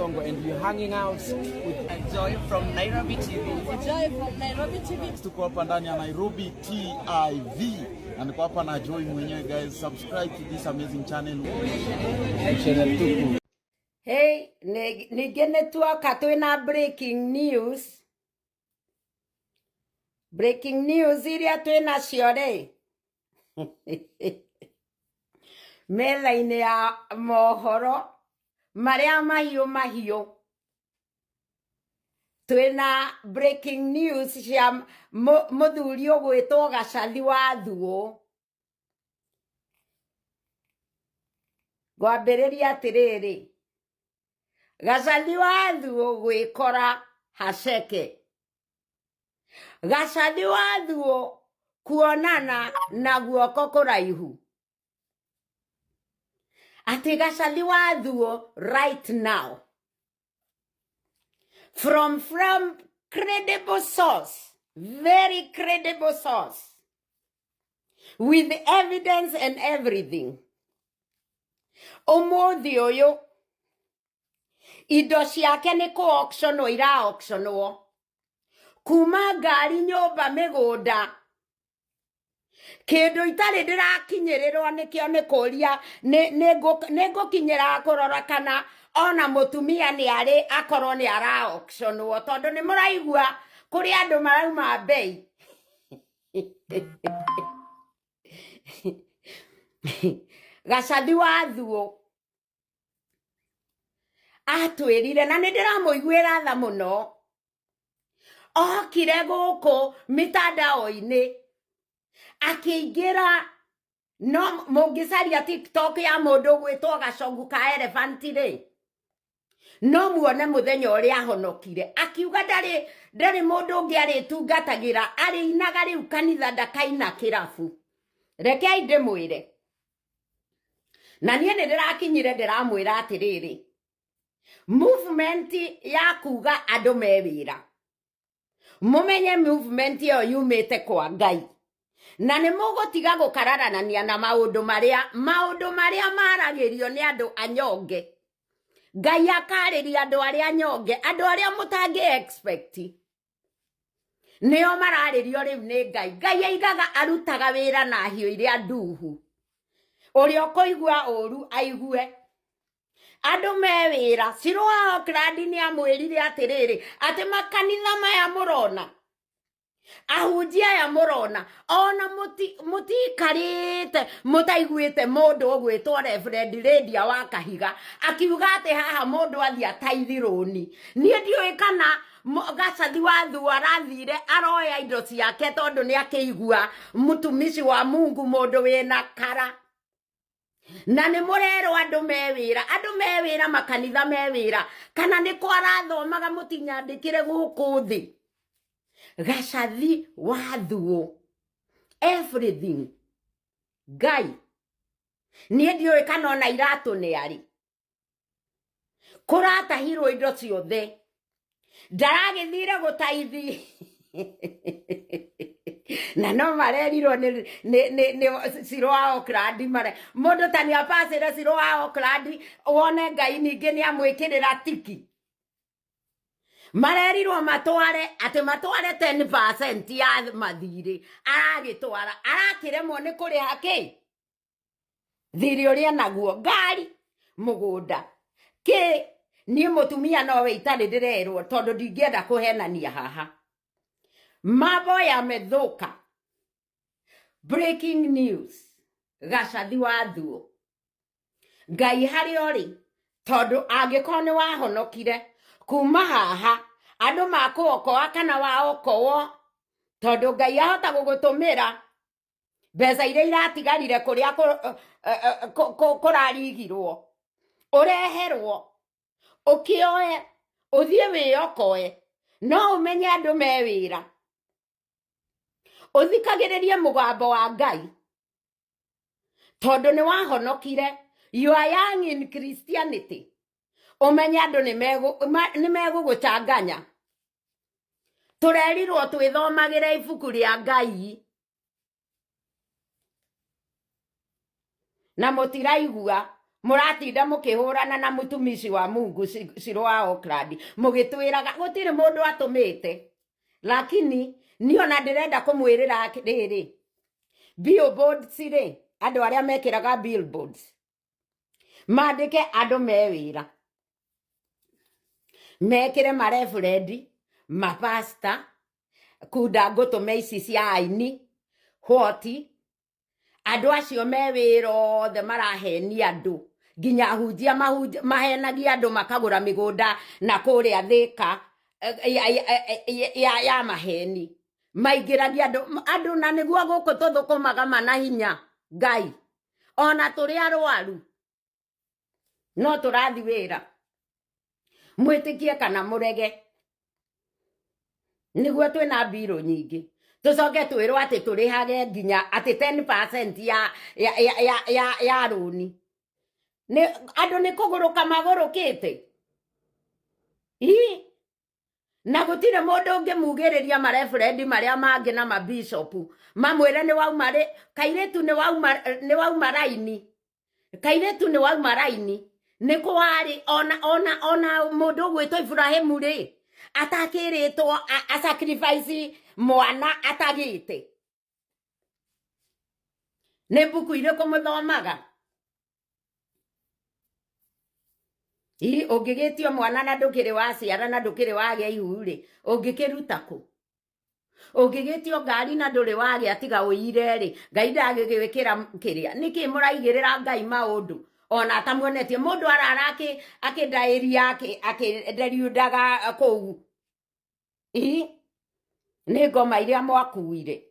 Onsongo and we're hanging out with Joy from Nairobi TV. Joy from Nairobi TV. Tuko hapa ndani ya Nairobi TIV na niko hapa na Joy mwenyewe guys. Subscribe to this amazing channel. Channel Tuku. Hey, ningĩ nĩ tuoka twĩna breaking news. Breaking news iria twĩnacio rĩ metha-inĩ ya mohoro marĩa mahiũ mahiũ twĩna breaking news cia mũthuri ũgwĩtwo Gacathi wa Thuo. Ngwambĩrĩria atĩrĩrĩ, Gacathi wa Thuo gwĩkora haceke, Gacathi wa Thuo kuonana na guoko kũraihu, atĩ Gacathi wa Thuo right now from credible source, very credible source, with evidence and everything, ũmũthĩ ũyũ indo ciake nĩ kũ auctionwo ira auctionwo kuma ngari nyũmba mĩgũnda kĩndũ itarĩ ndĩrakinyĩrĩrwo nĩkĩo nĩ kũria nĩ ngũkinyĩra kũrora kana ona mũtumia nĩ arĩ akorwo nĩ ara auctionwo tondũ nĩ mũraigua kũrĩ andũ marauma mbei. Gacathi wa Thuo atwĩrire na nĩ ndĩramũiguĩra tha mũno, okire gũkũ mitandao-inĩ akĩingĩra no mũngĩcaria TikTok ya mũndũ ũgwĩtwo Gacogu ka Elephant rĩ, no muone mũthenya ũrĩa ahonokire akiuga ndarĩ mũndũ ũngĩ arĩtungatagĩra, arĩinaga rĩu kanitha ndakaina kĩrabu. Rekei ndĩmwĩre, na niĩ nĩ ndĩrakinyire ndĩramwĩra atĩrĩrĩ, movement ya kuga andũ me wĩra, mũmenye movement ĩyo yumĩte kwa Ngai, na nĩ mũgũtiga gũkararanania na maũndũ marĩa maragĩrio nĩ andũ anyonge. Ngai akarĩria andũ arĩa anyonge, andũ arĩa mũtangĩ expect nĩo mararĩrio rĩu nĩ Ngai. Ngai aigaga arutaga wĩra na hiũ iria nduhu, ũrĩa ũkũigua ũru aigue. Andũ me wĩra. Ciro wa Auckland nĩ amwĩrire atĩrĩrĩ, atĩ makanitha maya mũrona, ahunjia aya mũrona, ona mũtikarĩte mũtaiguĩte mũndũ ũgwĩtwo Reverend Lydia wa Kahiga akiuga atĩ haha mũndũ athiĩ ataithi rũni. Niĩ ndiũĩ kana Gacathi wa Thuo arathire aroya indo ciake tondũ nĩ akĩigua mũtumishi wa Mungu mũndũ wĩna kara. Na nĩ mũrerwo andũ me wĩra, andũ me wĩra, makanitha me wĩra, kana nĩ kwa arathomaga mũtinyandĩkĩre gũkũ thĩ. Gacathi wa Thuo everything. Ngai niĩ ndiũĩ kana ona iratũ nĩ arĩ, kũratahirwo indo ciothe, ndaragĩthire gũtaithi na no marerirwo nĩ Ciro wa Auckland mare mũndũ ta nĩ abacĩre Ciro wa Auckland wone Ngai ningĩ nĩ amwĩkĩrĩra tiki. Marerirwo matware atĩ matware 10% ya mathirĩ, aragĩtwara arakĩremwo nĩ kũrĩha kĩ thirĩ ũrĩa naguo, ngari mũgũnda kĩ. Niĩ mũtumia nowe itarĩ ndĩrerwo tondũ ndingĩenda kũhenania haha. Mambo yamethũka. Breaking news, Gacathi wa Thuo. Ngai harĩa ũrĩ, tondũ angĩkorwo nĩ wahonokire kuma haha andũ makũokoa kana waokowo, tondũ Ngai ahota gũgũtũmĩra mbeca iria iratigarire kũrĩa kũrarigirwo, ũreherwo ũkĩoe ũthiĩ wĩokoe, no ũmenye andũ me wĩra. Ũthikagĩrĩrie mũgambo wa Ngai tondũ nĩ wahonokire. You are young in Christianity, ũmenye andũ nĩ megũgũchanganya. Tũrerirwo twĩthomagĩre ibuku rĩa Ngai na mũtiraigua. Mũratinda mũkĩhũrana na mũtumishi wa Mungu Shiro wa Auckland, mũgĩtwĩraga gũtirĩ mũndũ atũmĩte, lakini niĩ ona ndĩrenda kũmwĩrĩra rĩrĩ, billboards rĩ, andũ arĩa mekĩraga billboards mandĩke andũ me wĩra, mekĩre mareburendi, mapasta, kunda ngũtũme ici cia aini hoti, andũ acio me wĩra othe marahenia andũ, nginya ahunjia mahenagia andũ makagũra mĩgũnda na kũrĩa Thĩka ya maheni, maingĩragia andũ na nĩguo gũkũ tũthũkũmaga mana hinya Ngai, ona tũrĩ arwaru no tũrathi wĩra, mwĩtĩkie kana mũrege, nĩguo twĩna mbirũ nyingĩ, tũcoke twĩrwo atĩ tũrĩhage nginya atĩ 10% ya rũni. Nĩ andũ nĩ kũgũrũka magũrũkĩte, na gũtirĩ mũndũ ũngĩmugĩrĩria mareburendi marĩa mangĩ na mabishopu mamwĩre nĩ wauma rĩ, kairĩtu nĩ wauma raini, kairĩtu nĩ wauma raini, nĩ kũwarĩ ona mũndũ ũgwĩtwo Ibrahimu rĩ, atakĩrĩtwo a sacrifice mwana atagĩte. Nĩ mbuku irĩkũ mũthomaga? Ii ũngĩgĩtio mwana na ndũkĩrĩ waciara na ndũkĩrĩ wagĩa ihu rĩ, ũngĩkĩruta kũ? Ũngĩgĩtio ngari na ndũrĩ wagĩa tiga ũire rĩ, Ngai ndagĩgwĩkĩra kĩrĩa. Nĩkĩ mũraigĩrĩra Ngai maũndũ ona atamuonetie? Mũndũ arara akĩndaĩria akĩnderiundaga kũu. Ii nĩ ngoma iria mwakuire,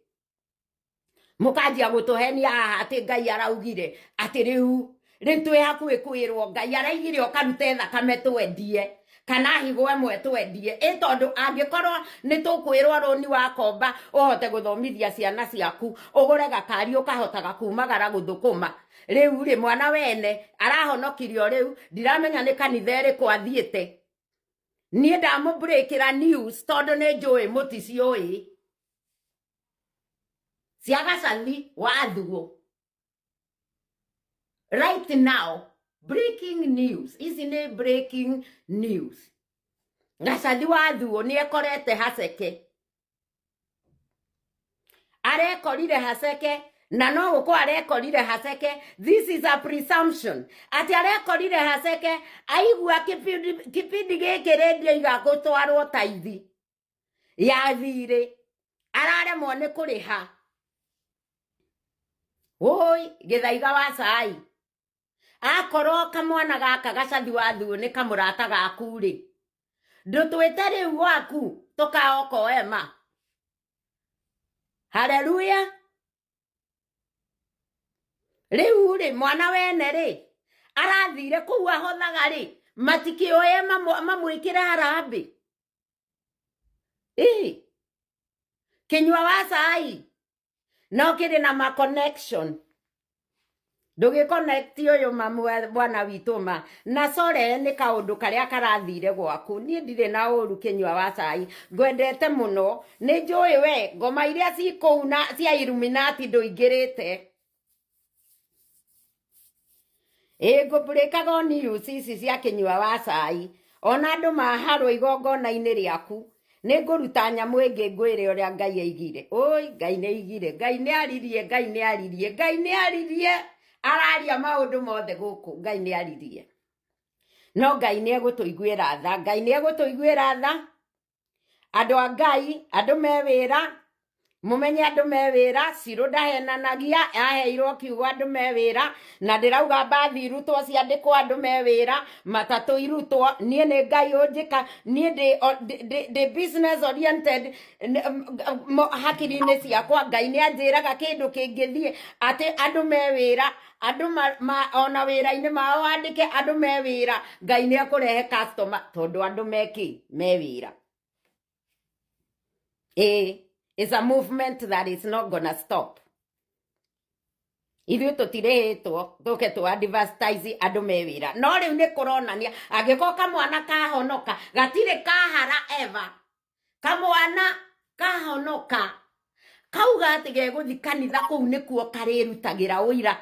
mũkanjia gũtũhenia haha atĩ Ngai araugire atĩ rĩu twĩ hakuhĩ kwĩrwo Ngai araigire ũkarute thakame twendie kana higo ĩmwe twendie, ĩ tondũ angĩkorwo nĩ tũkwĩrwo rũni wakomba ũhote gũthomithia ciana ciaku, ũgũre gakari ũkahotaga kumagara gũthũkũma. Rĩu rĩ, mwana wene arahonokirio rĩu, ndiramenya nĩ kanitha ĩrĩkũ athiĩte. Niĩ ndamũbreakĩra news tondũ nĩ njũĩ mũticiũĩ cia Gacathi wa Thuo. Right now, breaking news, ici nĩ breaking news. Gacathi wa Thuo nĩ ekorete haceke, arekorire haceke, na no gũkũ arekorire haceke. This is a presumption atĩ arekorire haceke, aigua kipindi gĩkĩ rĩndio igagũtwarwo taithi ya thirĩ, araremwo nĩ kũrĩha. Woi gĩthaiga wa cai, akorwo kamwana gaka Gacathi wa Thuo nĩ kamũrata gaku rĩ, ndũtwĩte rĩu gwaku tũkaokoema. Haleluya. Rĩu rĩ, mwana wene rĩ, arathire kũu ahothaga rĩ, matikĩoye mamwĩkĩre harambĩ. Ĩ kĩnyua wa cai no kĩrĩ na ma connection, ndũgĩconnect ũyũ bwana witũ ma na sore nĩ kaũndũ karĩa karathire gwaku. Niĩ ndirĩ na ũru kĩnyua wa cai, ngwendete mũno, nĩ njũĩ we ngoma iria ci kũu na cia Illuminati ndũingĩrĩte. Ĩ ngũbreakaga news ici cia kĩnyua wa cai, ona andũ maharwo igongona-inĩ rĩaku, nĩ ngũruta nyamũ ĩngĩ ngwĩre ũrĩa Ngai aigire. Oi Ngai nĩ aigire, Ngai nĩ aririe, Ngai nĩ aririe, Ngai nĩ aririe, araria maũndũ mothe gũkũ, Ngai nĩ aririe. No Ngai nĩ egũtũiguĩra tha, Ngai nĩ egũtũiguĩra tha. Andũ a Ngai, andũ me wĩra, mũmenye andũ me wĩra. Cirũ ndahenanagia, aheirwo kiugo andũ me wĩra, na ndĩrauga mbathi irutwo ciandĩkwo andũ me wĩra, matatũ irutwo. Niĩ nĩ Ngai ũnjĩka, niĩ ndĩ business oriented hakiri-inĩ ciakwa. Ngai nĩ anjĩraga kĩndũ kĩngĩthiĩ atĩ andũ me wĩra, andũ ona wĩra-inĩ mao andĩke andũ me wĩra, Ngai nĩ ekũrehe customer tondũ andũ mekĩ me wĩra. It's a movement that is not gonna stop. Ithuĩ tũtirĩhĩtwo tũke tũ advertise andũ me wĩra, no rĩu nĩ kũronania angĩkorwo kamwana kahonoka gatirĩ kahara eva, kamwana kahonoka Kauga atĩ gegũthi kanitha kũu nĩkuo karĩrutagĩra ũira,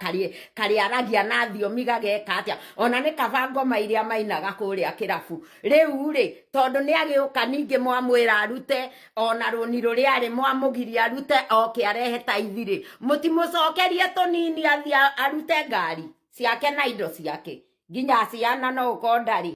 karĩaragia na thiomi gageka atĩa. Ona nĩ kaba ngoma iria mainaga kũrĩa kĩrabu. Rĩu rĩ, tondũ nĩ agĩũka ningĩ mwamwĩra arute ona rũni rũrĩa arĩ mwamũgiria arute oke arehe taithi rĩ, mũtimũcokerie tũnini athiĩ arute ngari ciake na indo ciake nginya ciana no ũkorwo ndarĩ.